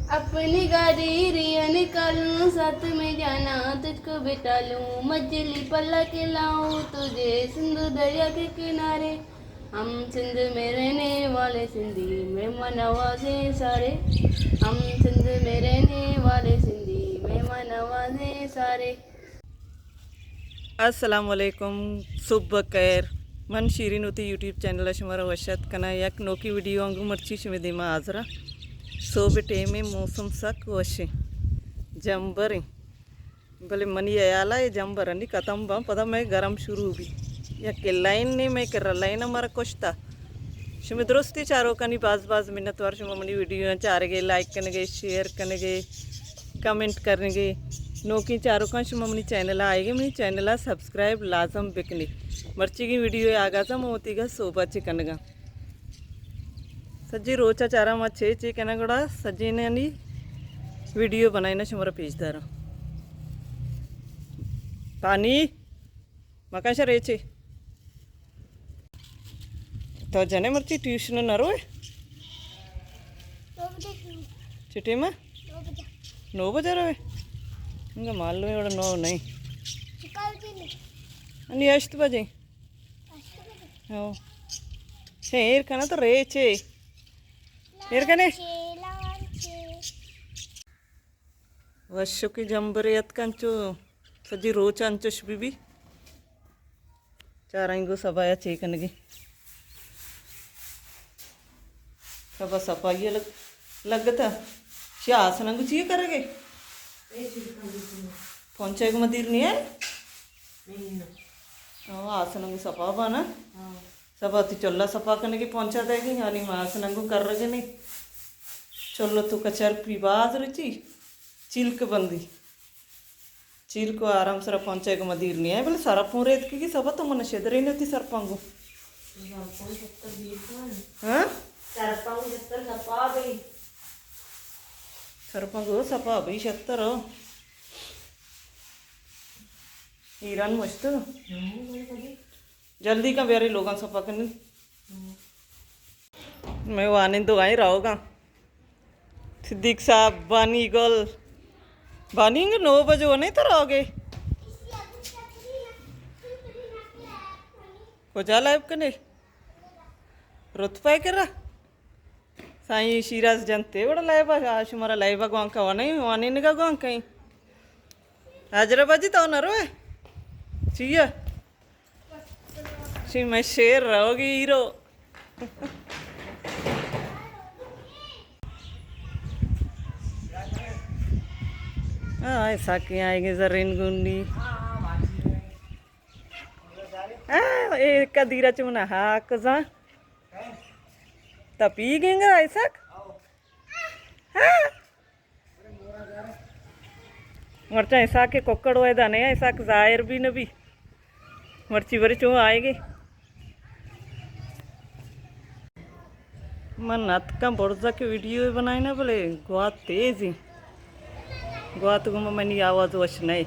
اپنی گاڑی ریئن کالوں، ساتھ میں جانا تجھ کو بٹھا لوں، مچھلی پلا کے لاؤں تجھے، سندھ دریا کے کنارے۔ ہم سندھ میں رہنے والے سندھی مہمان نوازیں سارے، ہم سندھ میں رہنے والے سندھی مہمان نوازیں سارے۔ السلام علیکم، صبح خیر۔ من شیرین وتی یوٹیوب چینل ءَ شمارا وش اتک کناں۔ یک نوکی ویڈیو آنگو مرچی شمے دیما حاضر آں۔ صبح ٹیم ءَ موسم سک وش ایں، جمبر ایں، بلے منی ہیال ءَ اے جمبر انی ختم باں، پدا مئے گرم شروع بی۔ یک لائن نے مئے کرا، لائن ءَ مارا کشتا۔ شمے درستی چاروکانی باز باز منت وار، شما منی ویڈیو چارگے، لائک کنگے، شیئر کنگے، کمنٹ کنگے۔ نوکیں چاروکاں شما منی چینل ءَ آئیگے، منی چینل ءَ سبسکرائب لازم بکنے۔ مرچیگیں ویڈیو ءِ آغاز ءَ من وتیگا صوبہ چے کنگاں۔ سجی روچا چارا ما چے چے کناں، گڑا سجینانی ویڈیو بنائینا شمارا پیش داراں۔ پانی مکن شر ریچے۔ تو جنے مرچی ٹیوشن نہ روئے؟ نو بجے شروع۔ چٹی ما؟ نو بجے۔ نو بجے روئے؟ انگا معلوم ہے وڑا نو نہیں۔ چکا بجے نہیں؟ انی ہشت بجے۔ ہشت بجے؟ ہاں۔ شے ایر کنا تو ریچے۔ ایر کنے؟ لانچے، لانچے۔ وشوکیں جمبرے اتک انچو، سجی روچ انچوش بی بی۔ چاریں گو سبایا چے کنگی۔ سبا صفائی لگ-، لگتا۔ شی آسن انگو چی کرگے؟ پہنچے گو مدیر نہیں ہے؟ ہاں، آسن انگو صفا بانا۔ ہاں۔ سبا تی چلا صفا کنگی پہنچا دے گی، یعنی ما آسن انگو کر رگے نہیں۔ چلو تو کچر پی باز رچی، چیلک بندی۔ چیلکو آرام سرا پہنچائے گو مدیر نہیں ہے، بلے سرا پون ریت کی سبا تو من شدرے نہیں ہوتی سرپنگو۔ ہاں؟ سرپنگو شتر سپا بئی۔ سرپنگو سپا بئی شتر ہو۔ ایران مشتو۔ جلدی کن بیاری لوگان سپا کنی۔ میں وانندو آئیں راوگاں۔ صدیق صاحب، بانی گل۔ بانی انگا نو بجو نہیں تو راوگے۔ کجا لائب کنے؟ رتبہ کرا؟ سائیں شیراز جنتے وڑا لائبا، آ شمارا لائبا گوانکا وانیں، وانینگا گوانکا ایں۔ حاجرہ باجی تو نہ روئے؟ چیا؟ شی میں شیر رہوگی ہیرو۔ ہاں، ایسا کہ آئے گے زرین گنڈی۔ ہاں، اے کدیرا چونا ہاک زاں۔ تپی گنگا ایساک۔ ہاں۔ مرچاں ایساک ککڑ ویدا نے، ایساک ظاہر بھی نبی۔ مرچی بری چون آئے گے۔ من اتکاں برزا کہ ویڈیو بنائینا، بلے گوات تیز ہیں۔ گوات گما منی آواز وش نہیں۔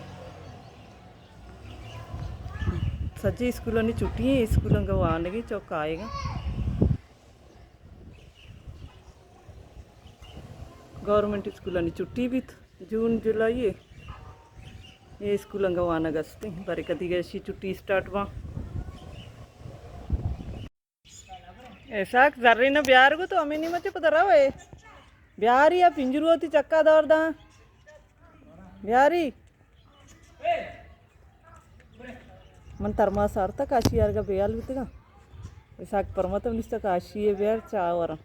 سجے اسکولانی چھٹی ہیں، اسکول انگا وانگی چوک آئے گا۔ گورنمنٹ اسکولانی چھٹی بیت، جون جولائی ء اے اسکول انگا وانگ است انت، بارے کدی گشی چھٹی اسٹارٹ باں۔ ایساک زرین بیار گو تو ہمیں نیمچے پدا روے۔ بیاری ء پنجرو تی چکا دور داں۔ بیاری۔ من ترماس آرتا کاشی آرگا بیال بیتگا۔ اساک پرمتم نشتا کاشی بیار چا ورا۔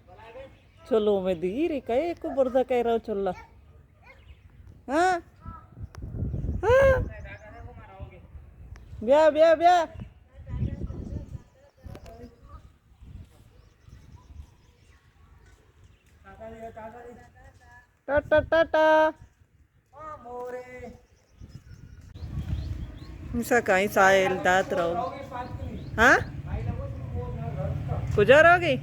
چلو میں دیری کئے کو برزا کئے رو چلا۔ ہاں؟ بیا، بیا، بیا۔ ٹاٹا، ٹاٹا۔ ہمسا کائیں ساحل دات رو۔ ہاں؟ کجا روگی؟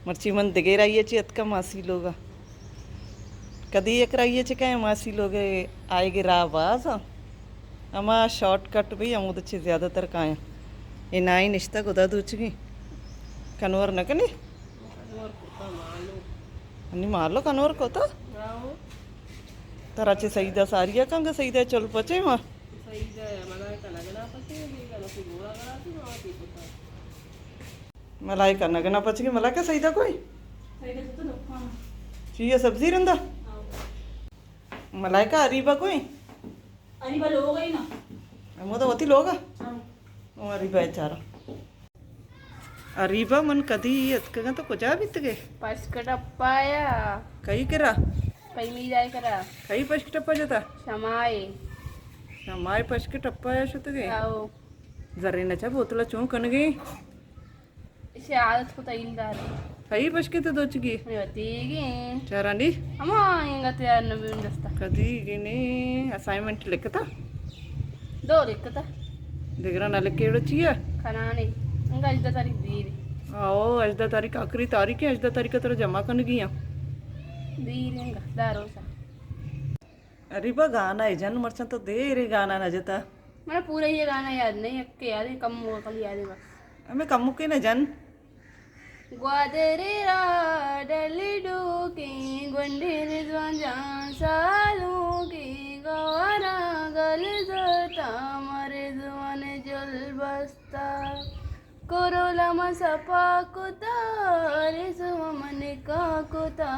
مرچی من دگہ راہی ءَ چہ اتکاں ماسی لوگ ءَ۔ کدی یک راہی ءَ چہ کائیں ماسی لوگ ءَ آئیگ ءِ راہ باز اَنت۔ ہما شارٹ کٹ بی ہمود ءَ چہ زیادہ تر کایاں۔ اے نائی نشتہ گدا دوچگی۔ کنور نہ کنی؟ کنور کتا مالو۔ انی مالو کنور کتا؟ آؤ۔ ترا چہ سیدہ ساری ءَ کنگ، سیدہ چل پچے ما۔ سیدہ ملائکہ نگنا پچے، دیگا نسی گورا گنا تی ما تی کتا۔ ملائکہ نگنا پچگی، ملائکہ سیدہ کوئی؟ سیدہ تو دکان۔ چی اے سبزی رندا؟ آؤ۔ ملائکہ اریبہ کوئی؟ اریبہ لوگ ءَ نا۔ ہمودا وتی لوگ ءَ؟ ہاں۔ او اریبہ بیچارہ۔ اریبہ من کدی اتکگاں تو کجا بیتگے؟ پشک ٹپایا۔ کئی کرا؟ کئی میرائے کرا۔ کئی پشک ٹپا جتا؟ شمائے۔ شمائے پشک ٹپایا شتگے؟ آؤ۔ زرین چا بوتل چون کنگے؟ ایشی عادت کو تیل دار۔ کئی پشکے تو دوچگی؟ میں وتیگی۔ چارانی؟ ہما انگا تیار نہ بیم دستا۔ کدی گنی اسائنمنٹ لکھتا؟ دو لکھتا۔ دگرا نہ لکھے اڑو چیا؟ کنانے۔ انگا ہژدہ تاریخ دیر۔ آؤ، ہژدہ تاریخ آخری تاریخ ہے، ہژدہ تاریخ ترا جمع کنگی ہاں۔ دیر انگا، داروسا۔ اریبہ گانا ءَ جن، مرچاں تو دیرے گانا نہ جتا۔ منا پورا یہ گانا یاد نہیں، یک یاد ہے، کم وکل یاد ہے بس۔ ہمیں کم کے نہ جن۔ گوادر ءِ راہ ڈلی ڈوکیں، گونڈیں رضوان جان سالونکیں، گوارا گل زرتا ماں رضوان جل بستا۔ کرولا من سپا کتا، رضوان من نکاح کتا،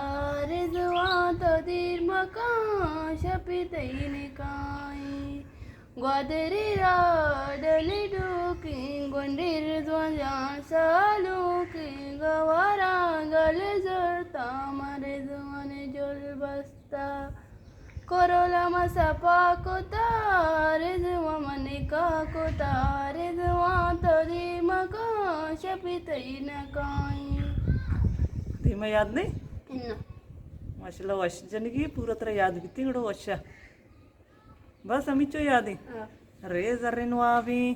رضوان تو دیر مکن، شپی تئی نکاحیں۔ گوادر ءِ راہ ڈلی ڈوکیں، گونڈیں رضوان جان سالونکیں، گوارا گل زرتا ماں رضوان جل بستا۔ کرولا ما سپا کتا، رضوان ما نکاح کتا، رضوان تو دیم کن، شپی تئی نکاحیں۔ دیما یاد نہیں؟ نہ۔ ماشاءاللہ، وش جنگی، پورا ترا یاد بیتی، گڑا وشا۔ بس ہمیچو یادیں۔ ہاں۔ رے زرین وابیں۔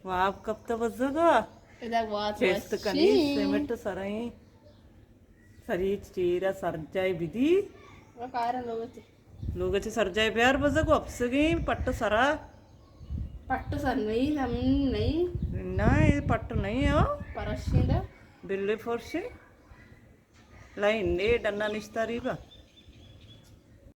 واب کپتا بزگا۔ ادا وات چست کنی، وشی۔ سیمٹ سرائیں۔ سری چیرا سرجائے بدی۔ کارا لوگ چے۔ لوگ چے سرجائے بیار بزگ و اپسگیں پٹ سرا۔ پٹ سر نہیں، ہم نہیں۔ نہ، اے پٹ نہیں ہو۔ پرشیں دا۔ بلے فرشیں۔ لائن نے ڈنا نشتاری با۔